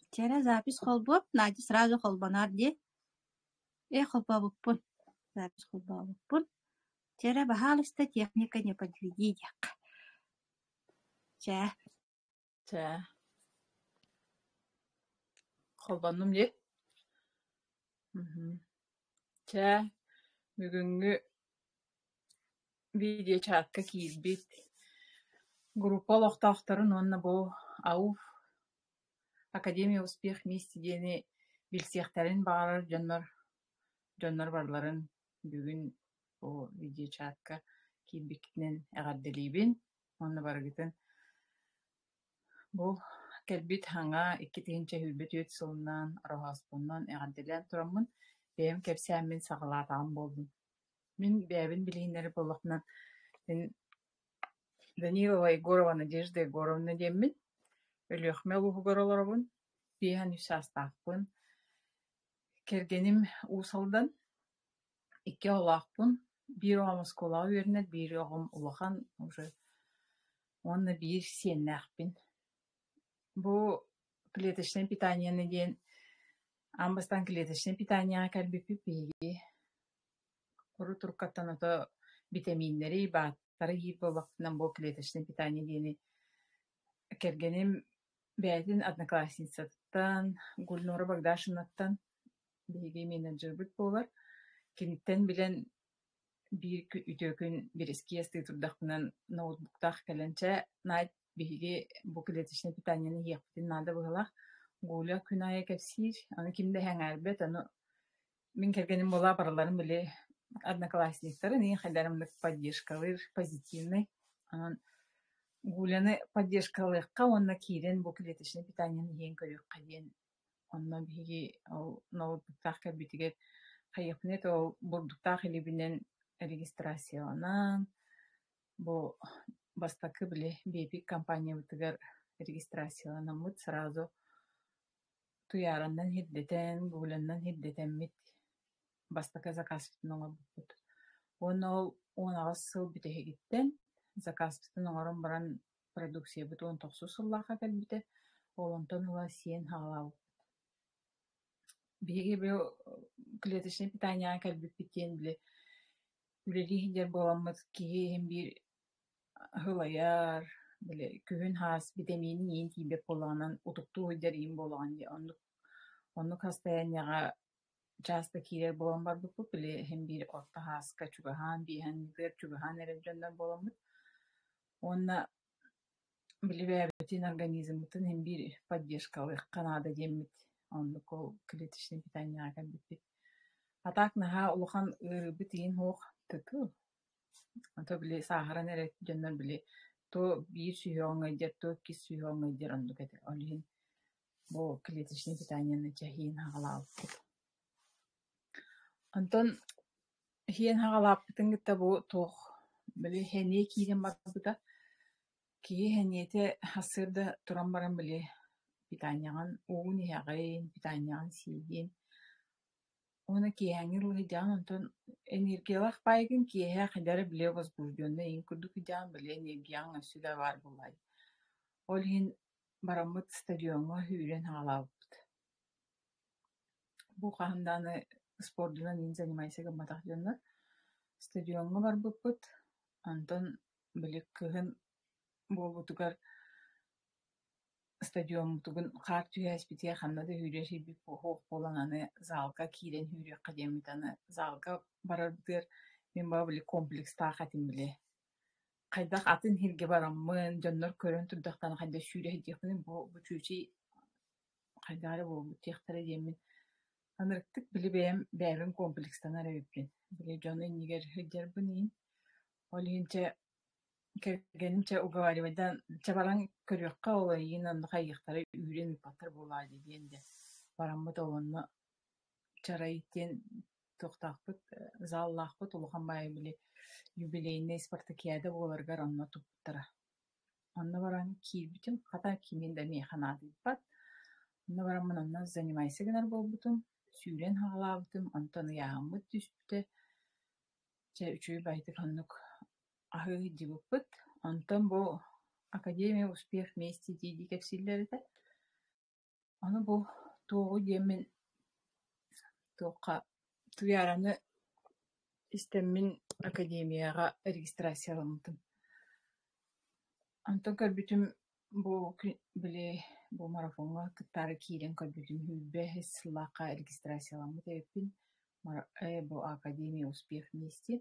Вчера запись холбуом, Надя сразу холбоноор дии. Холбообуппун, запись холбообуппун. Вчера, баһаалыста, техника не подведи диэххэ. Чэ. Чэ, холбоннум дии. Чэ, бүгүҥҥү видеочатка киирбит группа олохтоохторун уонна бу АУФ Академия Успех Вместе диэни билсиэхтэрин баҕарар дьоннор барыларын бүгүн бу видеочатка киирбиккитинэн эҕэрдэлиибин уонна барыгытын бу кэлбит саҥа 2024 сылынан Ороһооспоннон эҕэрдэлээн тураммын бэйэм кэпсээммин саҕалаатаҕым буоллун. Мин бэйэбин билиһиннэрэр буоллахпына, мин Данилова Егорова Надежда Егоровна диэммин, Өлүөхүмэ улууһугар олоробун, 53 саастаахпын. Кэргэним Уус Алдан, икки оҕолоохпун, биир оҕом оскуолаҕа үөрэнэр, биир оҕом улахан уже уонна биир сиэннээхпин. Бу клеточнай питаниены диэн аан бастаан клеточнай питаниеҕа кэлбиппит биһиги урут уруккаттан ото битэмииннэри, бааттары иһиир буоллахпытына бу клеточнай питание диэни кэргэним бэйэтин одноклассницатыттан Гульнура Богдашинаттан биһиги менеджербит буолар. Киниттэн билэн биир үтүө күн бирэскиэ астыы турдахпына ноутбуктаах кэлэн чэ, Надь, биһиги бу клеточнай питаниены иһиэхпитин наада быһыылаах. Гуля күн аайы кэпсиир, аны ким да сэҥээрбэт, ону мин кэргэним буолаа барыларын били одноклассниктарын иин хайдарымнык поддержкалыыр, позитивный. Онон Гуляны поддержкалыахха уонна киирэн бу клеточнай питаниены иһэн көрүөххэ диэн онно биһиги ол ноутбуктаах кэлбитигэр хайыахпыный это ол бурдуктаах илиибинэн регистрацияланан бу бастакы били Бепик компаниябытыгар регистрацияланаммыт сразу Туйаараннан сирдэтэн, Гуляннан сирдэтэммит бастакы заказпытын оҥорбуппут. Уонна ол 18 сыл бүтэһигиттэн заказпытын оҥорон баран продукциябыт 19 сыллаахха кэлбитэ. Ол онтон ыла сиэн саҕалаабыппыт. Биһиги бу клеточнай питаниеҕа кэлбиппит диэн били үлэлии сылдьар буоламмыт киһи иһин биир Сылайар, били күһүн саас битэмиинин иин тиийбэт буоллаҕынан утуктуу сылдьар иин буолаҕын дии, оннук оннук состояниеҕа чааста киирэр буолан барбыппыт, били иһин биир орто сааска чугаһаан, биэһэҥҥитигэр чугаһаан эрэр дьоннор буоламмыт. Уонна били бэйэбитин организммытын иһин биир поддержкалыахха наада диэммит, оннук ол клеточнай питаниеҕа кэлбиппит. А так наһаа улахан ыарыыбыт иин суох, тытыы Ото били сааһыран эрэр дьоннор били то биир сүһүөҕүҥ ыалдьар, то иккис сүһүөҕүҥ ыалдьар оннук этэ. Ол иһин бу клеточнай питаниены чэ иһин саҕалаабыппыт. Онтон иһин саҕалааппытын кытта бу туох били сэниэ киирэн барбыта. Киһи сэниэтэ сарсыарда туран баран били питаниеҕын уугун иһэҕин, питаниеҕын сиигин. Уонна киэһээҥҥи сылдьаҕын, онтон энергиялаах баайгын киэһэ хайдах эрэ били возбужденнай эҥин курдук сылдьаҕын, били энергияҕыҥ өссө да баар буоллаҕа дии. Ол иһин бараммыт стадиоҥҥа сүүрэн саҕалаабыппыт. Бу хаһан даҕаны спордунан иин занимайся гымматах дьоннор стадиоҥҥа барбыппыт, онтон били кыһын буолбутугар Стадиоммутугун хаар түһээспитигэр ханна да сүүрэр сирбит суох буолан аны залга киирэн сүүрүөххэ диэммит аны залга барарбытыгар мин баҕа били комплекстаах этим били хайдах атын сиргэ бараммын дьоннор көрөн турдахтарына хайдах сүүрэ сылдьыахпыный бу бу чүөчэй хайдах эрэ буолбут диэхтэрэ диэммин ынырыктык били бэйэм бэйэбин комплекстанар эбиппин били дьон иннигэр сылдьарбын иһин ол иһин чэ Кэргэним чэ уговаривайдаан чэ баран көрүөххэ ол эйигин онно хайыахтара үүрэн ыыппаттар буолаа дии диэн дьэ бараммыт ол онно чарай диэн туохтаахпыт заллаахпыт улахан баайы били юбилейнай спартакиада буоларыгар онно туппуттара. Онно баран киирбитим хата кимин да миэхэ наадыйбат. Онно бараммын онно занимайся гынар буолбутум, сүүрэн саҕалаабытым, онтон ыйааһыммыт түспүтэ. Чэ үчүгэй баайытык оннук аһыы сылдьыбыппыт. Онтон бу Академия успех вместе дии-дии кэпсииллэр этэ. Ону бу туоҕу диэммин туохха Туйаараны истэммин академияҕа регистрацияламмытым. Онтон көрбүтүм бу били бу марафоҥҥа кыттаары киирэн көрбүтүм 25 сыллаахха регистрацияламмыт эбиппин. Бу Академия успех вместе.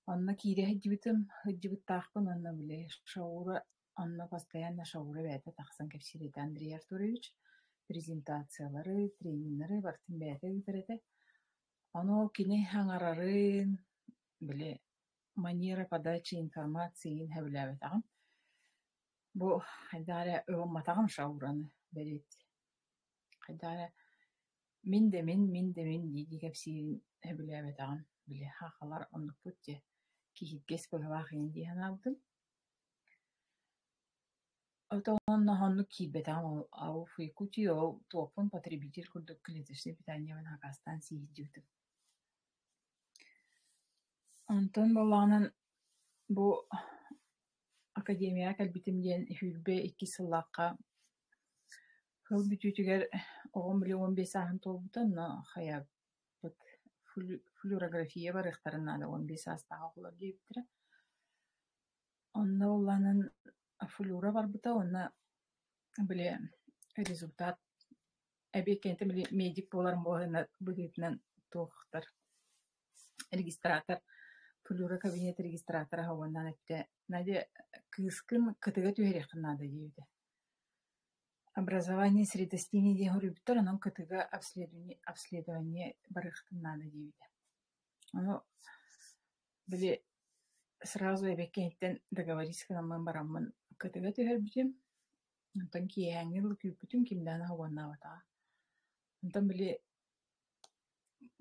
Онно киирэ сылдьыбытым, сылдьыбыттаахпын уонна били Шаура онно постоянно Шаура бэйэтэ тахсан кэпсиир этэ Андрей Артурович. Презентациялары, трениннэри барытын бэйэтэ ыытар этэ. Ону ол кини аҥарарын, били манера подачи информации сөбүлээбэтэҕим. Бу хайдах эрэ ылымматаҕым Шаураны бэриэт. Хайдах эрэ мин да мин, мин да мин дии-дии кэпсиирин сөбүлээбэтэҕим. Били сахалар оннукпут дии, киһиргэс быһыылаах иһин дии санаабытым. Онно оннук киирбэтэҕим ол АУФ Якутии ол туохпун потребитель курдук клеточнай питаниебын хакастаан сии сылдьыбытым. Онтон буоллаҕынан бу академияҕа кэлбитим диэн 22 сыллаахха сыл бүтүүтүгэр оҕом били 15 сааһын туолбута, онно хайаабыт флюорография барыахтарын наада 15 саастаах оҕолор диэбиттэрэ. Онно буоллаҕынан флюра барбыта уонна били результат эбиэккэнтэн били медик буоларым быһыытынан туохтар регистратор флюра кабинет регистратора уонна эттэ Надя кыыскын кытыга түһэриэххин наада диэбитэ. Образование средостение диэн суруйбуттар, онон кытыга обследование барыахтын наада диэбитэ. Ону били сразу эбэккэниттэн договориться гынаммын бараммын кытыга түһэрбитим. Онтон киэһээҥҥи дылы күүппүтүм, ким даҕаны уоннаабатаҕа. Онтон били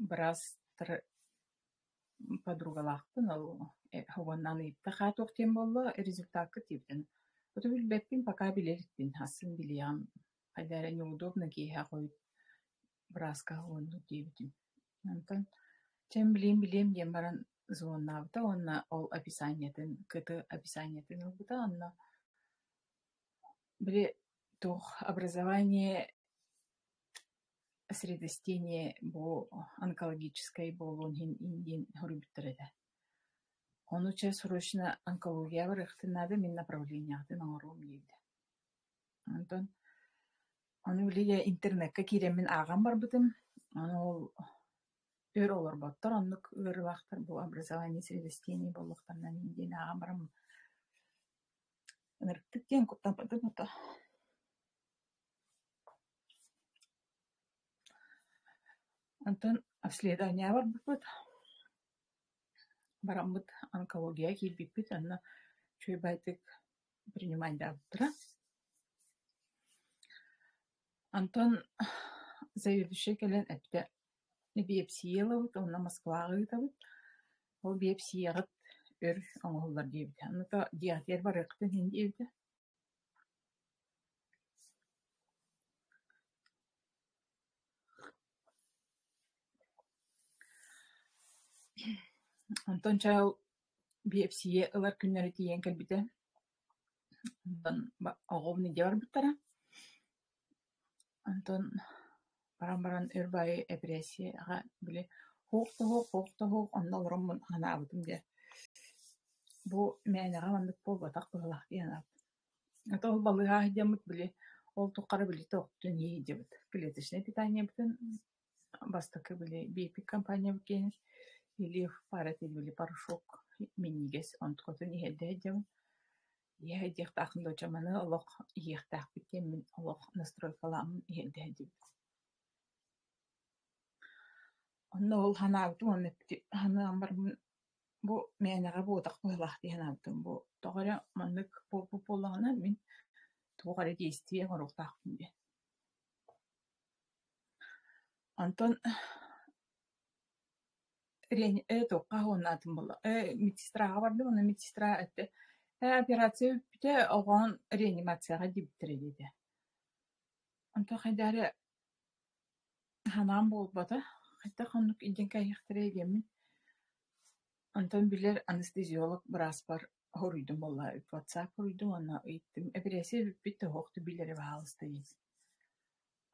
быраастар подругалаахпын, ол уоннаан ыйытта хаа туох диэн буолла, результакка тиийбитин. Оту билбэппин, пока билэ иликпин, асын билиэҕим. Хайдах эрэ неудобно киэһэ хойут бырааска уоннуур диэбитим. Онтон чэм билиэм-билиэм диэн баран звоннаабыта уонна ол описаниетын, КТ описаниетын ылбыта. Онно били туох образование средостение бу онкологическай буолуон иһин диэн суруйбуттар этэ. Ону чэ срочно онкология барыахтын наада, мин направлениеҕытын оҥоруом диэбитэ. Онтон ону били интернеккэ киирэммин ааҕан барбытым. Ону ол өр олорботтор, оннук ыарыылаахтар бу образование средостение буолуохтарынан диэн ааҕан баран ынырыктык диэн куттаммытым ото. Онтон обследованиеҕа барбыппыт. Бараммыт онкологияҕа киирбиппит, онно үчүгэй баайдык принимайдаабыттара. Онтон заведующай кэлэн эттэ: биопсия ылабыт уонна Москваҕа ыытабыт. Ол биопсияҕыт өр оҥоһуллар диэбитэ. Онуоха дьиэҕитигэр барыаххытын иһин диэбитэ. Онтон чэ ол биопсия ылар күннэрэ тиийэн кэлбитэ. Онтон оҕобун илдьэ барбыттара. Онтон баран баран өр баайы эпэрээссийэҕэ били суох да суох, суох да суох онно олороммун санаабытым дьэ бу мээнэҕэ маннык буолбатах быһыылаах дии санаабытым. Ото ол балыыһа сылдьаммыт били ол тухары били туохпутун иһэ сылдьабыт. Клеточнай питаниебытын бастакы били биэппит компаниябыт киэнэ Ильев пара били порошок минньигэс онтукатын иһэрдэ сылдьабын. Иһэ сылдьыахтаахпын дуу, маны олох иһиэхтээхпит диэммин олох настройкалааммын иһэрдэ сылдьыбытым. Онно ол санаабытым уонна санаан бараммын бу мээнэҕэ буотах быһыылаах дии санаабытым. Бу тоҕо эрэ маннык буолбут буоллаҕына мин туох эрэ действие оҥоруохтаахпын диэн. Онтон туохха уоннаатым буолла медсестраҕа бардым, онно медсестра эттэ ээ операция бүппүтэ, оҕоҥ реанимацияҕа диэбиттэрэ диэтэ. Онтон хайдах эрэ санаам буолбата, хайдах оннук илдьэн кээһиэхтэрэй диэммин. Онтон билэр анестезиолог бырааспар суруйдум буолла, WhatsApp суруйдум уонна ыйыттым эпэрээссийэ бүппүт да суох да билэрэ баһаалыста диэн.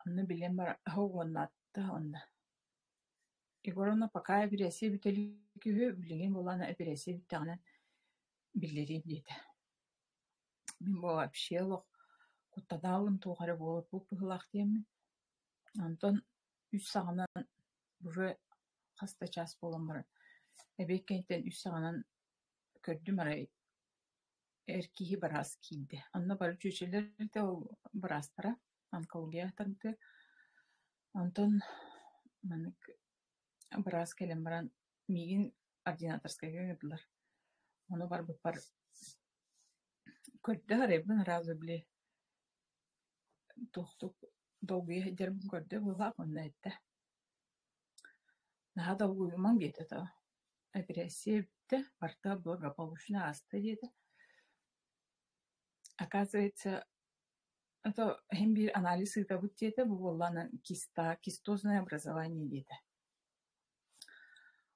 Онно билэн баран уоннаатта онно. Егоровна пока эпэрээссийэ бүтэ илик үһү, билигин буоллаҕына эпэрээссийэ бүттэҕинэ биллэриэм диэтэ. Мин бу вообще олох куттанаалым туох эрэ буолбут быһыылаах диэммин. Онтон үс саҕанан уже хас да чаас буолан баран эбиэт кэнниттэн үс саҕанан көрдүм арай эр киһи быраас киирдэ. Онно бары чүөчэлэр да ол быраастара онкология тарбыта. Онтон маннык быраас кэлэн баран миигин ординаторскайга ыҥырдылар. Ону барбыппар көрдө арайбын сразу били туохтук долгуйа сылдьарбын көрдө быһыылаах уонна эттэ: «Наһаа долгуйумаҥ» диэтэ то эпэрээссийэ бүттэ, барыта благополучно ааста диэтэ. Оказывается, а то иһин биир анализ ыытабыт диэтэ, бу буоллаҕына киста, кистозное образование диэтэ.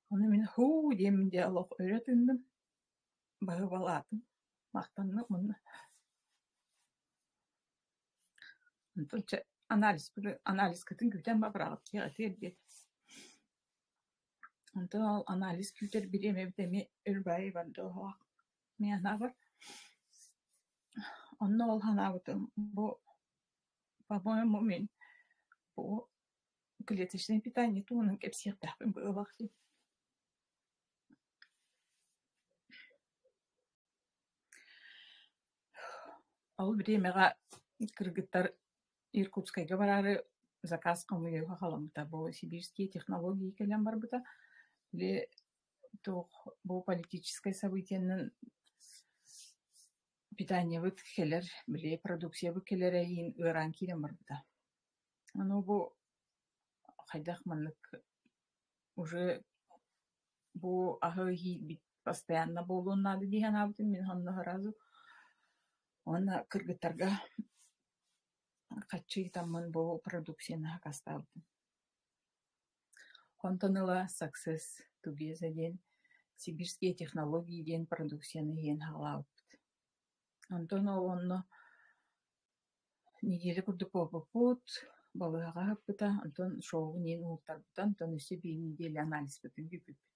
Ону мин һуу диэммин дьэ олох өрө тыынным, баһыыбалаатым, махтанным уонна онтон чэ анализкытын күүтэн бабыраҕыт диэҕитигэр диэтэ. Онтон ол анализ күүтэр бириэмэбит эмиэ өр баайы барда оһоох мин санаабар. Онно ол санаабытым бу по-моему мин бу клеточное питание туһунан кэпсиэхтээхпин быһыылаах дии. Ол бириэмэҕэ кыргыттар Иркутскайга бараары заказ хомуйууга халаммыта. Бу сибирские технологии кэлэн барбыта. Били туох бу политическай событиенан питаниебыт кэлэр, били продукциябыт кэлэрэ иһин ыараан киирэн барбыта. Ону бу хайдах маннык уже бу аһы иһиирбит постоянно буолуон наада дии санаабытым мин онно сразу уонна кыргыттарга хаччы ыытаммын бу продукцияны сакаастаабытым. Онтон ыла Success Together диэн сибирские технологии диэн продукцияны иһэн саҕалаабыппыт. Онтон ол онно Нэдиэлэ курдук буолбуппут, балыыһаҕа сыппыта, онтон шоугун иһин уһултарбыта, онтон өссө биир нэдиэлэ анализпытын күүппүппүт.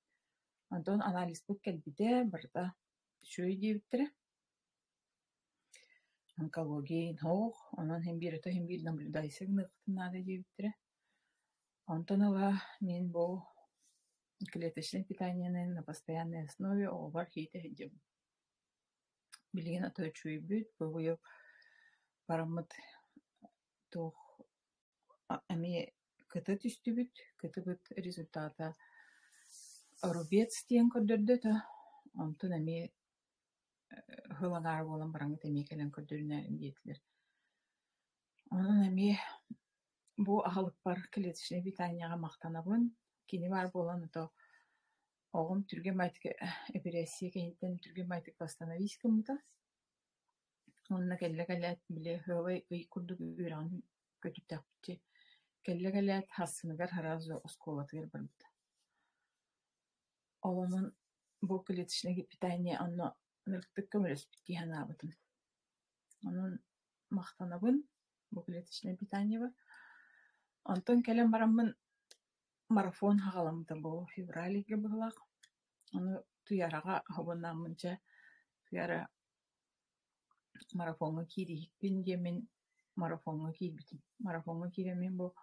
Онтон анализпыт кэлбитэ, барыта үчүгэй диэбиттэрэ. Онкология иһин суох, онон иһин биир өтө иһин биир наблюдайся гыныахпытын наада диэбиттэрэ. Онтон ыла мин бу клеточнай питаниены на постоянной основе оҕобор иитэ сылдьабын. Билигин ата үчүгэйбит, бу быйыл бараммыт туох эмиэ кыта түстүбүт, кытыбыт результата рубец диэн көрдөрдө да, онтон эмиэ сыл аҥаара буолан бараҥҥыт эмиэ кэлэн көрдөрүнээрин диэтилэр. Онон эмиэ бу аһылыкпар клеточнай питаниеҕа махтанабын. Кини баар буолан ото Оҕом түргэн баҕайытык эпэрээссийэ кэнниттэн түргэн баҕайытык восстановись гыммыта. Уонна кэллэ кэлээт, били сыалай ый курдук үөрэҕин көтүттэхпит Кэллэ кэлээт, сарсыныгар сразу оскуолатыгар барбыта. Ол онон бу клеточное питание онно ынырыктык көмөлөспүт дии санаабытым. Онон махтанабын бу клеточное питаниеба. Онтон кэлэн бараммын Марафон саҕаламмыта буолуо февраль ыйга быһыылаах. Ону Туйараҕа оһобуннааммын дьэ Туйара марафоҥҥа киирииһикпин диэммин марафоҥҥа киирбитим. Марафоҥҥа киирэммин бу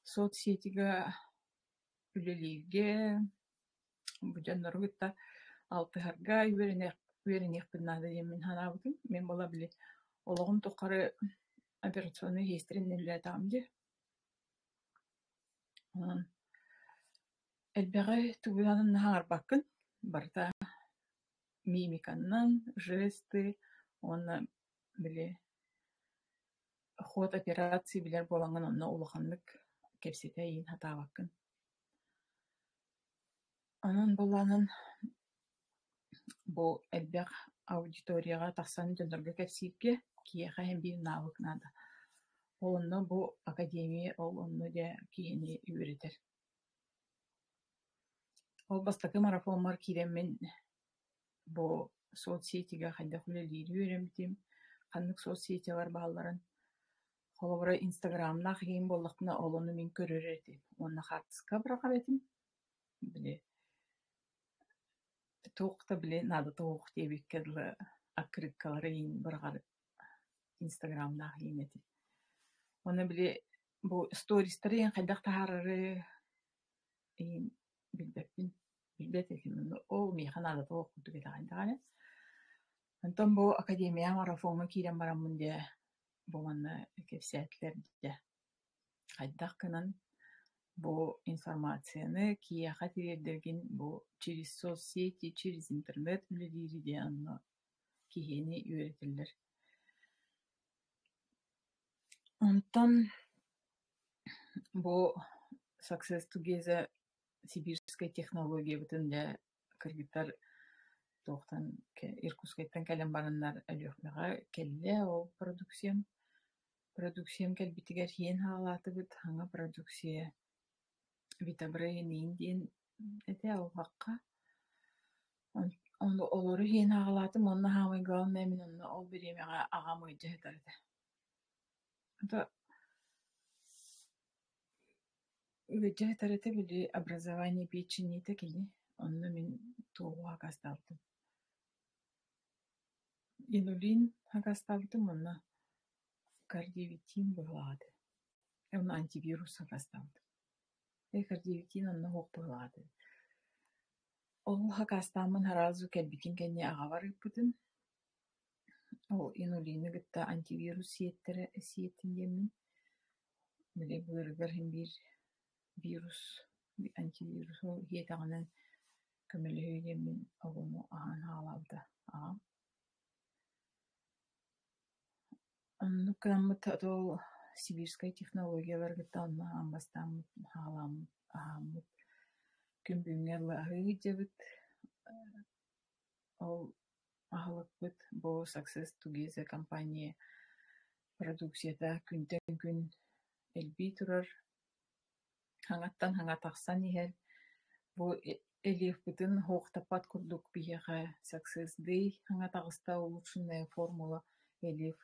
соцсетига үлэлииргэ, бу дьоннору кытта алтыһарга үөрэниэхпин наада диэммин санаабытым. Мин буола били олоҕум тухары операционнай сиэстэринэн үлэлээтэҕим дии. Онон элбэҕи тугунан аһарбаккын, барыта мимиканнан, жесты уонна били ход операции билэр буолаҥҥын онно улаханнык кэпсэтэ игин сатаабаккын. Онон буоллаҕынан бу элбэх аудиторияҕа тахсан дьоннорго кэпсииргэ киһиэхэ иһин биир навык наада. Ол онно бу академия ол онно дьэ киһини үөрэтэр. Ол бастакы марафоммар киирэммин бу соцсетигэ хайдах үлэлиири үөрэммитим, ханнык соцсетилар баалларын. Холобура, Инстаграмнаах иһин буоллахпына, ол ону мин көрөр этим уонна хаартыска быраҕар этим. Били туох да били наадата суох диэбиккэ дылы аккырыыккалары иһин быраҕар Инстаграмнаах иһин этим. Уонна били бу стористары иһин хайдах таһаарары иһин билбэппин, билбэт этим. Ол миэхэ наадата суох курдук этэҕин даҕаны. Онтон бу академия марафоҥҥа киирэн бараммын дьэ бу манна кэпсээтилэр дьэ хайдах гынан бу информацияны киһиэхэ тириэрдэргин бу через соцсети, через интернет үлэлиири диэн онно киһини үөрэтэллэр. Онтон бу Success Together сибирскэй технологиябытын дьэ кыргыттар туохтан Иркутскайтан кэлэн бараннар Өлүөхүмэҕэ кэллэ ол продукциям. Продукциям кэлбитигэр иһэн хаалаатыбыт, саҥа продукция Витабрейн диэн этэ алҕахха. Ону олору иһэн хаалаатым уонна саамай главное мин онно ол бириэмэҕэ аҕам ыалдьа сытар этэ. Это ыалдьа сытар этэ били образование печени этэ кини. Онно мин туоҕу акаастаабытым. Инулин акаастаабытым уонна кардиовитин быһыылаах этэ. Уонна антивирус акаастаабытым. Кардиовитин онно суох быһыылаах этэ. Ол акаастааммын сразу кэлбитин кэннэ аҕабар ыыппытым. Ол инулины кытта антивирус сиэттэрэ сиэтин диэммин били быарыгар син биир вирус антивирус ол сиэтэҕинэн көмөлөһүө диэммин оҕону аһаан хаалаабыта аҕам. Оннук гынаммыт ол сибирскэй технологиялары кытта онно аан бастааммыт хаалааммыт аһааммыт күн бүгүҥҥэ дылы аһыы сылдьабыт. Ол аһылыкпыт бу Success Together компания продукцията күнтэн күн элбии турар, хаҥаттан хаҥа тахсан иһэр. Бу Элиэхпитин суохтаппат курдук биһиэхэ Success Day хаҥа таҕыста улучшенная формула Элиэф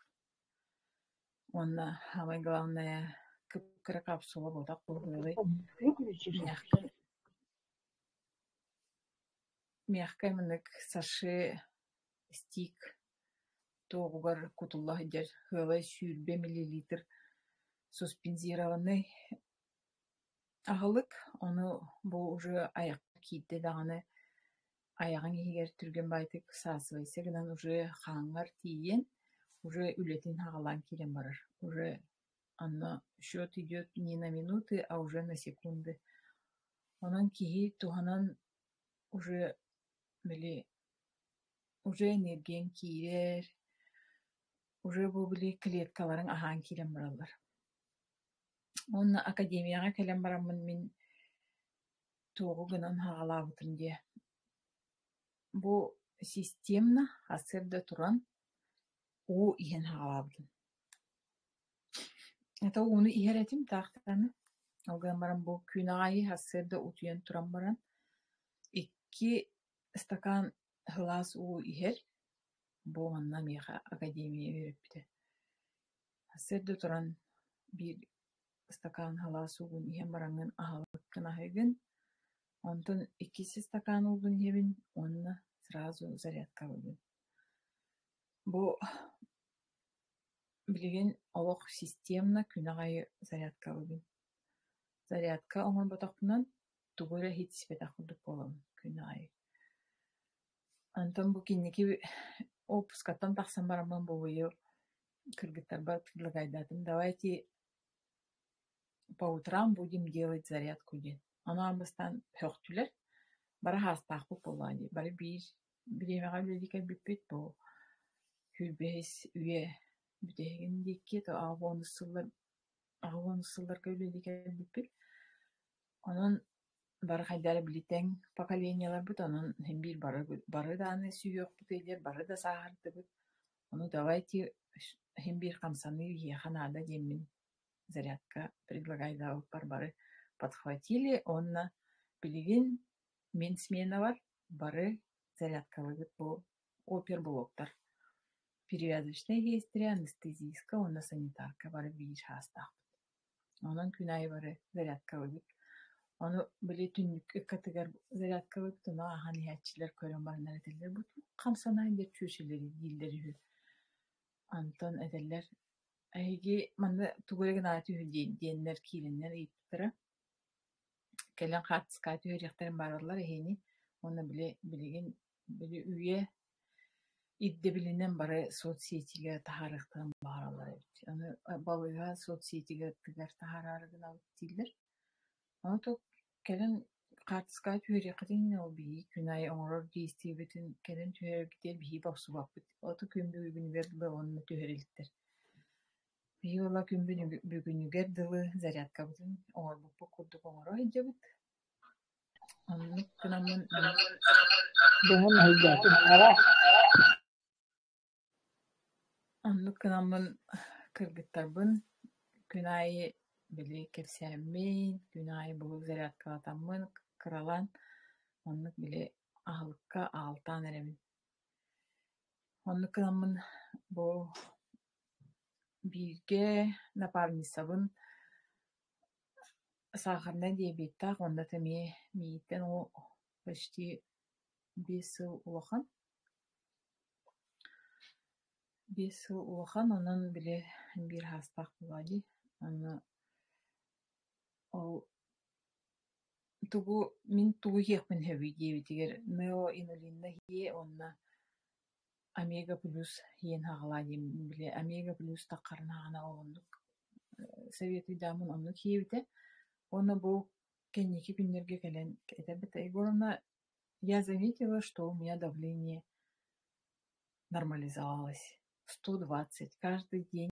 уонна самое главное кып-кыра капсула буолбатах буолуой Выключишь. мягкай мягкай маннык саше стик туоҕугар кутулла сылдьар сыалай 20 миллилитр суспензированный аһылык, ону бу уже айахха киирдэ даҕаны айаҕыҥ иһигэр түргэн баҕайытык всасывайся гынан уже хааҥҥар тиийэн уже үлэтин саҕалаан киирэн барар. Уже онно счет идет не на минуты, а уже на секунды. Онон киһи туһанан уже били уже энергияҥ киирэр, уже бу били клеткаларыҥ аһаан киирэн бараллар. Уонна академияҕа кэлэн бараммын мин туоҕу гынан саҕалаабытым диэ. Бу системно сарсыарда туран уу иһэн саҕалаабытым. Это ууну иһэр этим таахтааны. Ол гынан баран бу күн аайы сарсыарда утуйан туран баран 2 стакан сылаас уу иһэр. Бу манна миэхэ академия үөрэппитэ. Сарсыарда туран 1 стакан сылаас уугун иһэн бараҥҥын аһылыккын аһыыгын. Онтон 2 стакан уугун иһэбин уонна сразу зарядкалыыбын. Бу билигин олох системно күн аайы зарядкалыыбын. Зарядка оҥорботохпунан тугу эрэ иһитиспэтэх курдук буолабын күн аайы. Онтон бу кинники отпускаттан тахсан бараммын бу быйыл кыргыттарбар предлагайдаатым. Давайте по утрам будем делать зарядку диэн. Ону аан бастаан сөхтүлэр. Бары саастаахпыт буоллаҕа дии. Бары биир бириэмэҕэ үлэлии кэлбиппит бу 25 үйэ бүтэһигин диэки то 80 сыллар 80 сылларга үлэлии кэлбиппит. Онон бары хайдах эрэ били тэҥ поколениеларбыт, онон син биир бары, бары даҕаны сүһүөхпүт ыйдыыр, бары да сааһырдыбыт. Ону давайте син биир хамсаныы биһиэхэ наада диэммин зарядка предлагайдаабыппар бары подхватили уонна билигин мин сменабар бары зарядкалыыбыт бу оперблоктар. Перевязочнай сиэстэрэ, анестезистка уонна санитарка бары биир саастаахпыт. Онон күн аайы бары зарядкалыыбыт. Ону били түннүк ыккатыгар зарядкалыыбыт, ону ааһан иһээччилэр көрөн бараннар этэллэр: «Бу хамсанаан диэн чүөчэлэри» дииллэр үһү. Онтон этэллэр: «Эһиги манна тугу эрэ гынаат үһү» диэннэр киирэннэр ыйыппыттара. Кэлэн хаартыскаҕа түһэриэхтэрин баҕараллар эһиини. Уонна били билигин били үйэ ирдэбилинэн бары соцсетигэ таһаарыахтарын баҕараллар эбит. Аны балыыһа соцсетигэр таһаараары гынабыт дииллэр. Ону кэлэн хаартыскаҕа түһэриэххитин ол биһиги күн аайы оҥорор действиебитин кэлэн түһэрэргитигэр биһиги бопсубаппыт. Ото күн бүгүнүгэр дылы уонна түһэрэ иликтэр. Биһиги буолла күн бүгүнүгэр дылы зарядкабытын оҥорбуппут курдук оҥоро сылдьабыт. Оннук гынаммын Быһа мэһэйдээтим ара. Оннук гынаммын кыргыттарбын күн аайы били кэпсээммин, күн аайы бу зарядкалатаммын кыралаан оннук били аһылыкка аҕалтаан эрэбин. Оннук гынаммын бу бииргэ напарницабын сахарнай диабеттаах уонна эмиэ миигиттэн ол почти 5 сыл улахан. 5 сыл улахан, онон били биир саастаах буоллаҕа дии. Аны ол тугу мин тугу иһиэхпин сөбүй диэбитигэр неоинулинна иһиэ уонна омега плюс иһэн саҕалаа диэн били омега плюс таххарын саҕана ол оннук советуйдааммын оннук иһиэбитэ. Уонна бу кэнники күннэргэ кэлэн этэрбит: «Егоровна, я заметила, что у меня давление нормализовалось. 120 каждый день».